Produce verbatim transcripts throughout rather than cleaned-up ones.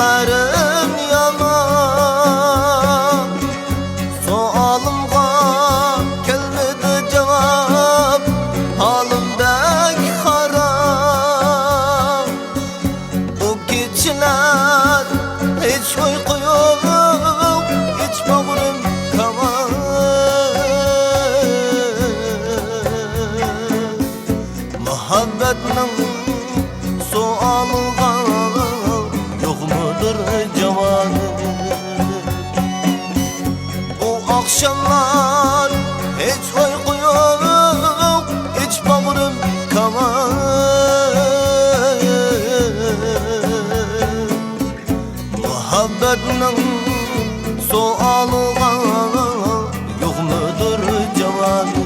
يوللىرىم يامان، سوئالىمغا كەلمىدى جاۋاب، ھالىم بەك خاراب. بۇ كېچىلەر ھېچ ئۇيقۇ يوق، ئىچ باغرىم كاۋان. مۇھەببەتنىڭ سوئالىغا يوقمۇدۇر جاۋابى؟ بۇ ئاخشاملار ھېچ ئۇيقۇ يوق، ئىچ باغرىم كاۋان. مۇھەببەتنىڭ سوئالىغا يوقمۇدۇر جاۋابى؟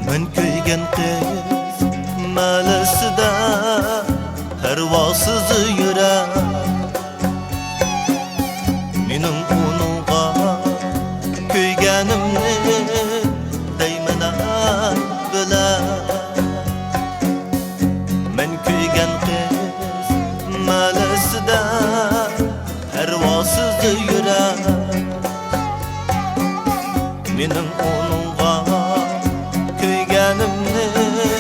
مەن كۆيگەن قىز مەلىسىدە پەرۋاسىز يۈرەر. مېنىڭ ئۇنىڭغا كۆيگەنلىكىمنى دەيمەن بىلەر. مەن كۆيگەن قىز مەلىسىدە پەرۋاسىز يۈرەر. مېنىڭ ئۇنىڭغا كۆيگەنلىكىمنى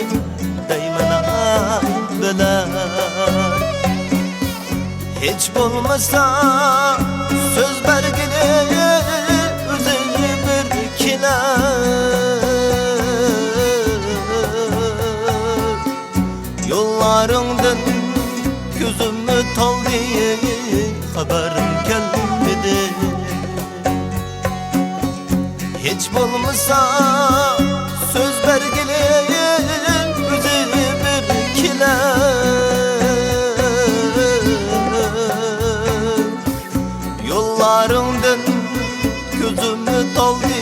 دەيمەن بىلەر. ھېچ بولمىسا سۆز بەرگىلى ئۆزى بىر كېلەر. يوللىرىڭدىن كۆزۈم تالدى، خەۋىرىڭ كەلمىدى. ھېچ بولمىسا سۆز بەرگىلى ئۆزى بىر كېلەر. يوللىرىڭدىن كۆزۈم تالدى،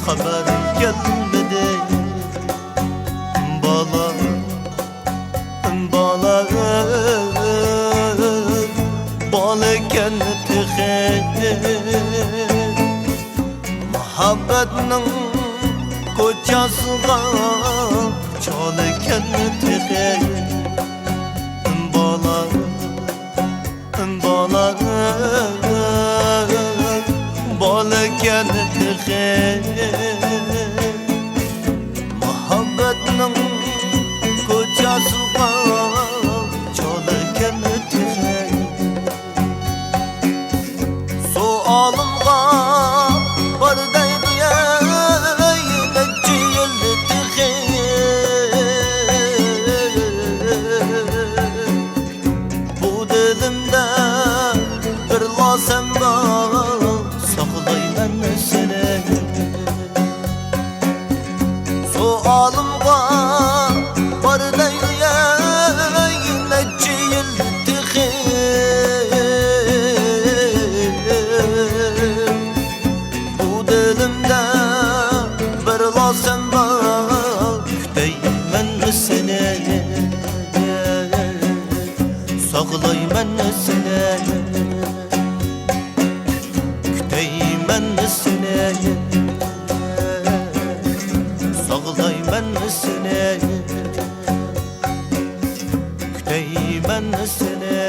خەۋىرىڭ كەلمىدى. بالا، بالا، بالىكەن تېخى. مۇھەببەتنىڭ كوچىسىغا چالىكەن تېخى. بالا، بالا، بالىكەن تېخى. مۇھەببەتنىڭ كوچىسىغا چالىكەن تېخى. سوئالىمغا بار دەيدۇ، يەي، نەچچە يىل تېخى. بۇ دىلىمدە بىرلا سەن بار، ساقلايمەن سېنى. سوئالىمغا بار دەيدۇ، يەي، نەچچە يىل تېخى. بۇ دىلىمدە بىرلا سەن بار، كۈتەيمەن سېنى، ساقلايمەن سېنى. كۈتەيمەن سېنى، ساقلايمەن سېنى. كۈتەيمەن سېنى،